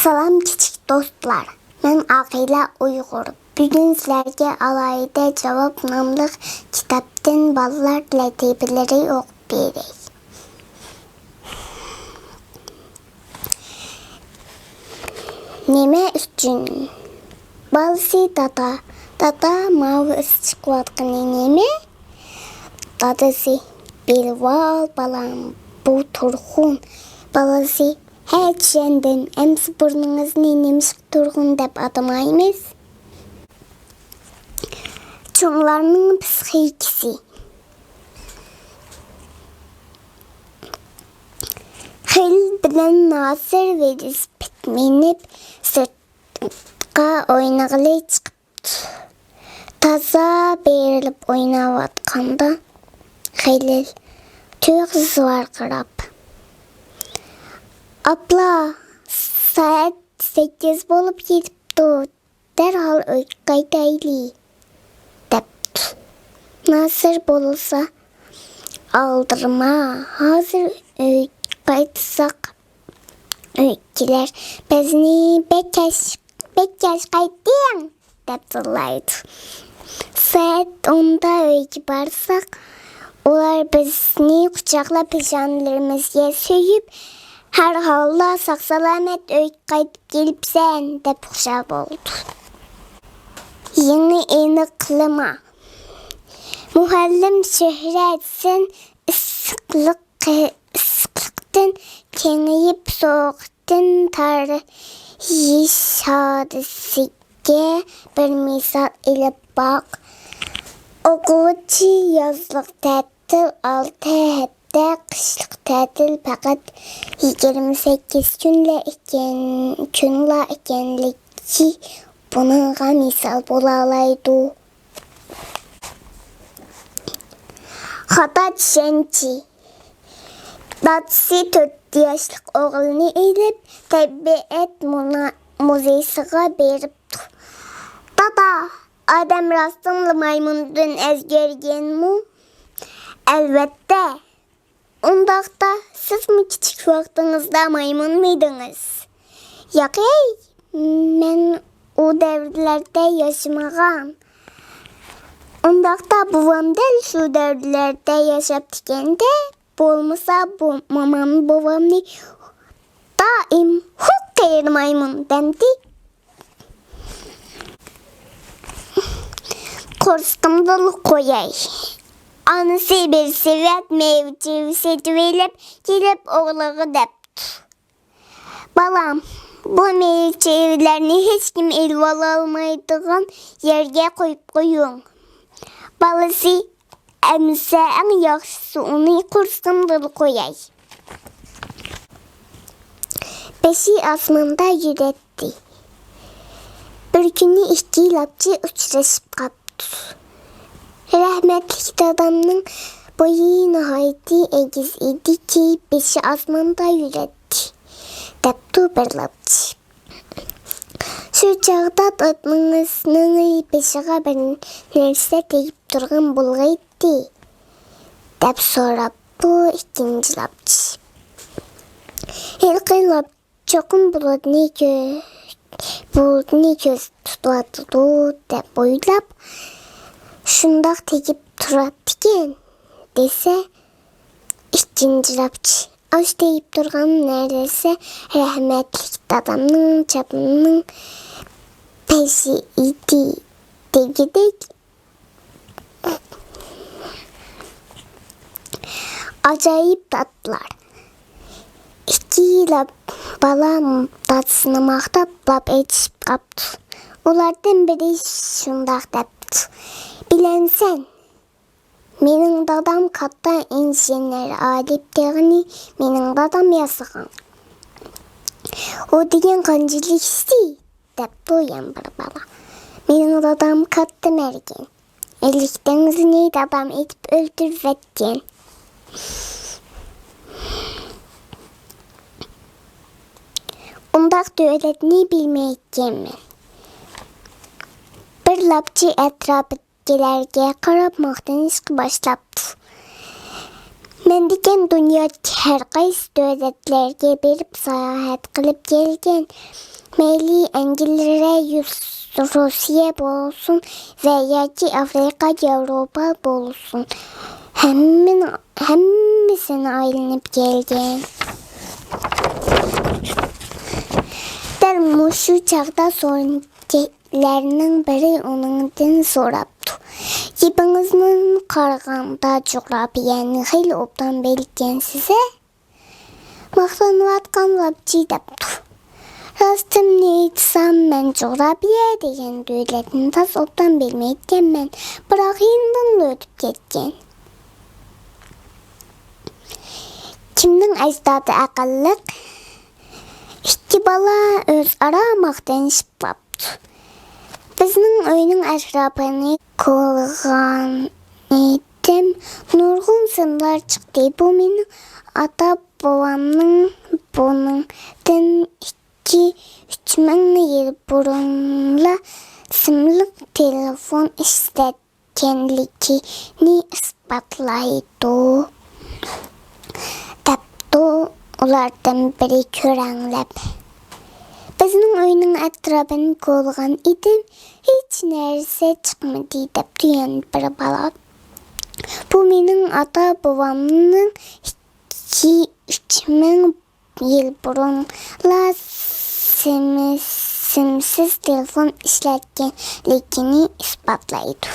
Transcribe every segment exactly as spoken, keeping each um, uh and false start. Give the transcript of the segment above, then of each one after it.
سالام كىچىك دوستلار، مەن ئاقىلە ئۇيغۇر. بۈگۈن سىلەرگە ئالاھىدە جاۋاب ناملىق كىتابتىن بالىلار لەتىپىلىرى ئوقۇپ بېرەي. نېمە ئۈچۈن؟ بالىسى دادا، دادا، ماۋۇ ئىس چىقىۋاتقىنى نېمە؟ دادىسى، بىلىۋال بالام، بۇ تۇرخۇن. بالىسى، ھە، چۈشەندىم، ئەمسە بۇرنىڭىزنى نېمىشقا تۇرخۇن دەپ ئاتىمايمىز؟ چوڭلارنىڭ پىسخىكىسى. خېلىل بىلەن ناسىر ۋېلىسىپىت مىنىپ سىرتقا ئوينىغىلى چىقىپتۇ. تازا بېرىلىپ ئويناۋاتقاندا خېلىل تۇيۇقسىز ۋارقىراپ، ئاپلا، سائەت سەككىز بولۇپ كېتىپتۇ، دەرھال ئۆيگە قايتايلى، دەپتۇ. ناسىر بولسا، ئالدىرىما، ھازىر ئۆيگە قايتساق، ئۆيدىكىلەر بىزنى بەك كەچ، بەك كەچ قايتتىڭ، دەپ زىللايدۇ. سائەت ئوندا ئۆيگە بارساق، ئۇلار بىزنى قۇچاقلاپ، پېشانىلىرىمىزگە سۆيۈپ، ھەر ھالدا ساق-سالامەت ئۆيگە قايتىپ كېلىپسەن، دەپ خۇشال بولىدۇ. يېڭى ئېنىقلىما. مۇئەللىم شۆھرەت، سەن ئىسسىقلىق، ئىسسىقلىقتىن كېڭىيىپ، سوغۇقتىن تارىيىش ھادىسىسىگە بىر مىسال ئېلىپ باق. ئوقۇغۇچى يازلىق تەتىل ئالتە ھەپتە، قىشلىق تەتىل پەقەت يىگىرمە سەككىز كۈنلا ئىكەن، كۈنلا ئىكەنلىكى بۇنىڭغا مىسال بولالايدۇ. خاتا چۈشەنچە. دادىسى تۆت ياشلىق ئوغلىنى ئېلىپ، تەبىئەت مۇنا-، مۇزېيسىغا بېرىپتۇ. دادا، ئادەم راستتىنلا مايمۇندىن ئەزگەرگەنمۇ؟ ئەلۋەتتە. ئۇنداقتا، سىزمۇ كىچىك ۋاقتىڭىزدا مايمۇنمىدىڭىز؟ ياقەي، مەن ئۇ دەۋرلەردە ياشىمىغان. ئۇنداقتا، بوۋام دەل شۇ دەۋرلەردە ياشاپتىكەن-دە، بولمىسا، بۇ مومام بوۋامنى دائىم «ھوق قېرى مايمۇن» دەمدى. قورسىقىمدىلا قوياي. ئانىسى بىر سېۋەت مېۋە-چېۋە سېتىۋېلىپ كېلىپ ئوغلىغا دەپتۇ: «بالام، بۇ مېۋە-چېۋىلەرنى ھېچكىم ئېلىۋالالمايدىغان يەرگە قويۇپ قويۇڭ.» بالىسى: «ئەمىسە، ئەڭ ياخشىسى ئۇنى قورسىقىمدىلا قوياي.» بېشى ئاسماندا يۈرەتتى. بىر كۈنى ئىككى لاپچى ئۇچرىشىپ قاپتۇ. «رەھمەتلىك دادامنىڭ بويى ناھايىتى ئېگىز ئىدىكى، بېشى ئاسماندا يۈرەتتى» دەپتۇ بىر لاپچى. «شۇ چاغدا دادىڭىزنىڭ بېشىغا بىر نەرسە تېگىپ تۇرغان بولغىيتتى؟» دەپ سوراپتۇ ئىككىنچى لاپچى. ھېلىقى لاپچى چوقۇم بۇلۇتنى كۆ-، بۇلۇتنى كۆزدە تۇتۇۋاتىدۇ دەپ ئويلاپ، شۇنداق تېگىپ تۇراتتىكەن، دېسە، ئىككىنچى لاپچى، ئاشۇ تېگىپ تۇرغان نەرسە رەھمەتلىك دادامنىڭ چاپىنىنىڭ پېشى ئىدى دېگۈدەك. ئاجايىپ دادىلار. ئىككى لاپ بالا دادىسىنى ماختاپ لاپ ئېتىشىپ قاپتۇ. ئۇلاردىن بىرى شۇنداق دەپتۇ: «بىلەمسەن، مېنىڭ دادام كاتتا ئىنژېنېر، ئالىپ تېغىنى مېنىڭ دادام ياسىغان.» «ئۇ دېگەن قانچىلىك ئىشتى؟» دەپتۇ يەنە بىر بالا. «مېنىڭ دادام كاتتا مەرگەن. ئىللىك دېڭىزىنى دادام ئېتىپ ئۆلتۈرۈۋەتكەن.» «ئۇنداق دۆلەتنى بىلمەيتتىم مەن.» بىر لاپچى ئەتراپىدىكىلەرگە قاراپ ماختىنىشقا باشلاپتۇ. مەن دېگەن دۇنيادىكى ھەر قايسى دۆلەتلەرگە بېرىپ ساياھەت قىلىپ كەلگەن. مەيلى ئەنگلىيە، يۇس-، روسىيە بولسۇن ۋە ياكى ئافرىقا، ياۋروپا بولسۇن. ھەممىنى، ھەممىسىنى ئايلىنىپ كەلگەن. دەل مۇشۇ چاغدا سورۇنچى لەرنىڭ بىرى ئۇنىڭدىن سوراپتۇ: «گېپىڭىزدىن قارىغاندا، جۇغراپىيەنى خېلى ئوبدان بىلگەنسىز-ھە؟» ماختىنىۋاتقان ۋاپچى دەپتۇ: «راستىمنى ئېيتسام، مەن جۇغراپىيە دېگەن دۆلەتنى تاس ئوبدان بىلمەيدىكەنمەن، بىراق يېنىمدىنلا ئۆتۈپ كەتكەن.» كىمنىڭ ئەجدادى ئەقىللىق؟ ئىككى بالا ئۆزئارا ماختىنىشىپ قاپتۇ. بىزنىڭ ئۆينىڭ ئەتراپىنى كولىغان ئىدىم، نۇرغۇن سىملار چىقتى. بۇ مېنىڭ ئاتا-بوۋامنىڭ بۇنىڭدىن ئىككى، ئۈچ مىڭ يىل بۇرۇنلا سىملىق تېلېفون ئىشلەت كەنلىكىنى ئىسپاتلايدۇ، دەپتۇ ئۇلاردىن بىرى كۆرەڭلەپ. بىزنىڭ ئۆينىڭ ئەتراپىنى كولىغان ئىدىم، ھېچ نەرسە چىقمىدى، دەپتۇ يەنە بىر بالا. بۇ مېنىڭ ئاتا-بوۋامنىڭ ئىككى، ئۈچ مىڭ يىل بۇرۇنلا سىمى-، سىمسىز تېلېفون ئىشلەتكەنلىكىنى ئىسپاتلايدۇ.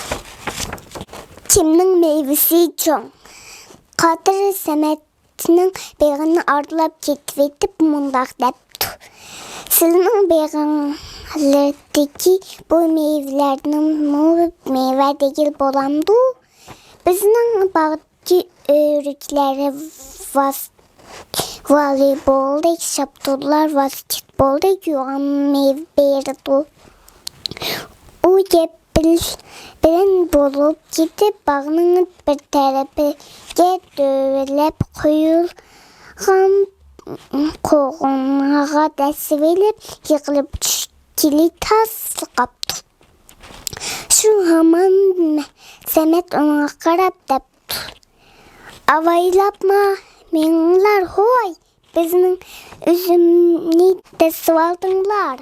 كىمنىڭ مېۋىسى چوڭ؟ قادىر سەمەتنىڭ بېغىنى ئارىلاپ كېتىۋېتىپ مۇنداق دەپتۇ: «سىلىنىڭ بېغىڭلاردىكى بۇ مېۋىلەرنىمۇ مېۋە دېگىلى بولامدۇ؟ بىزنىڭ باغ ئۆرۈكلەر ۋاس-، ۋالىبولدەك، شاپتۇللار ۋاسكېتبولدەك يوغان مېۋە بېرىدۇ.» ئۇ گەپ بىل-، بىلەن بولۇپ كېتىپ، باغنىڭ بىر تەرىپىگە دۆۋىلەپ قويۇلغان قوغۇنغا دەسسىۋېلىپ، يىقىلىپ چۈشكىلى تاسلا قاپتۇ. شۇ ھامان سەمەت ئۇنىڭغا قاراپ دەپتۇ: «ئاۋايلاپما مېڭىڭلار، ھوي، بىزنىڭ ئۈزۈمنى دەسسىۋالدىڭلار.»